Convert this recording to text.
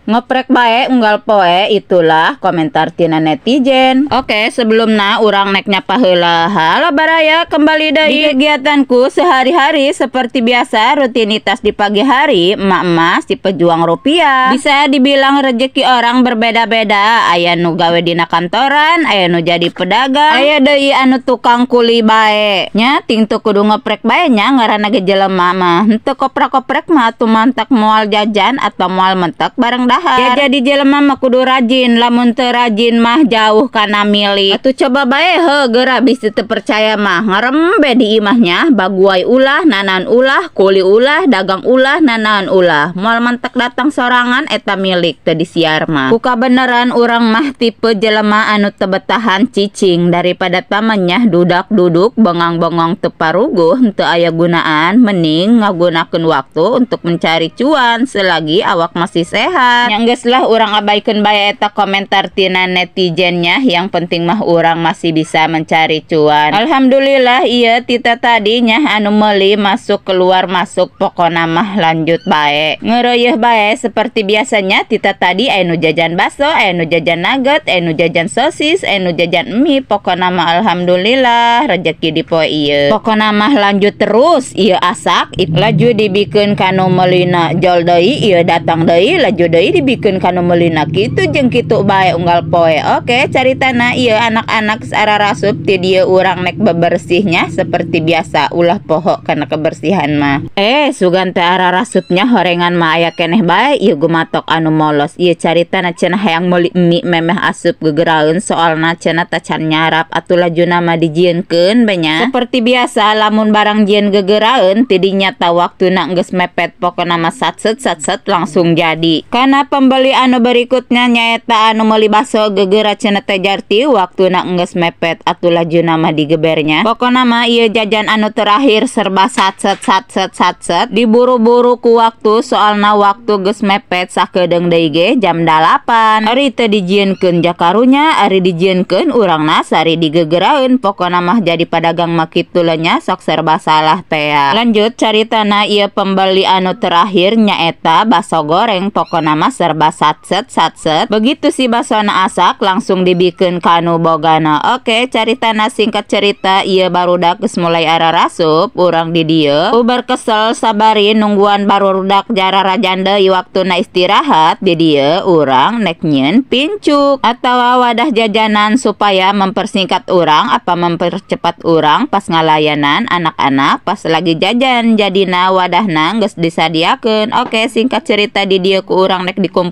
Ngoprek bae unggal poe, itulah komentar tina netizen. Oke, sebelumna urang nek nyapa heula. Halo, baraya, kembali deui di kegiatanku sehari-hari. Seperti biasa, rutinitas di pagi hari, emak-emak si pejuang rupiah. Bisa dibilang rezeki orang berbeda-beda. Aya nu gawe dina kantoran, aya nu jadi pedagang, aya deui anu tukang kuli bae. Nya ting teu kudu ngoprek bae nya, ngaranna ge jelema mah. Henteu koprak-koprek mah atuh mantak moal jajan atau moal mentek bareng dahar. Ya, jadi jelema mah kudu rajin, lamun teu rajin mah jauh kana milik. Atuh coba bae heuh geura, bisi teu percaya mah ngarembe di imahnya, baguai ulah, nanan ulah, kuli ulah, dagang ulah, nanaon ulah. Moal mantek datang sorangan eta milik teu disiar mah. Ku kabeneran urang mah tipe jelema anu teu betahan cicing, daripada tamannya dudak duduk bengang-bengong teu paruguh, henteu aya gunaan, mending ngagunakeun waktu untuk mencari cuan selagi awak masih sehat. Nya geus lah, urang abaikeun bae eta komentar tina netizennya, yang penting mah urang masih bisa mencari cuan. Alhamdulillah, iya tita tadinya anu meuli masuk keluar masuk, pokona mah lanjut bae. Ngeureuyeun bae seperti biasanya tita tadi, aya nu jajan bakso, aya nu jajan nugget, aya nu jajan sosis, aya nu jajan mie, pokona mah alhamdulillah rezeki di poe ieu. Pokona mah lanjut terus, ieu asak, laju dibikeun kanu meulina, jol deui, ieu datang deui, laju deui dibikeun kanu meulina, kitu jeung kitu bae unggal poe. Oke, caritana ieu anak-anak ararasup ti dieu urang nek bebersihnya seperti biasa, ulah poho kana kebersihan mah. Eh, sugan teh ararasupnya, horengan mah aya keneh bae ieu gumatok anu molos. Ieu caritana cenah hayang meuli mie memeh asup gegeraeun, soalna cenah tacan nyarap. Atuh lajuna mah dijieunkeun bae nya. Seperti biasa, lamun barang jieun gegeraeun ti dinya ta waktuna geus mepet, pokona mah satset satset langsung jadi. Kana pembeli anu berikutnya nyaeta anu meuli baso gegera cenah teh, jarti waktuna geus mepet, atuh lajuna mah digebernya. Pokona mah ieu jajan anu terakhir serba satset satset satset, diburu-buru ku waktu, soalna waktu geus mepet sakedeung deui ge jam 8. Ari teu dijieunkeun jakarunya, ari dijieunkeun urangna sari digegeraeun. Pokona mah jadi padagang mah kitu lah nya, sok serba salah tea. Lanjut caritana, ieu pembeli anu terakhir nyaeta baso goreng, pokona mah serba satset satset. Begitu si basona asak langsung dibikeun kanu bogana. Oke, caritana singkat cerita ieu barudak geus mulai ararasup urang di dieu. Ubar kesel sabari nungguan barudak jararajan deui waktuna istirahat, di dieu urang nek nyieun pincuk atawa wadah jajanan supaya mempersingkat urang apa mempercepat urang pas ngalayanan anak-anak pas lagi jajan, jadina wadahna geus disadiakeun. Oke, singkat cerita di dieu ku urang nek dikumpul.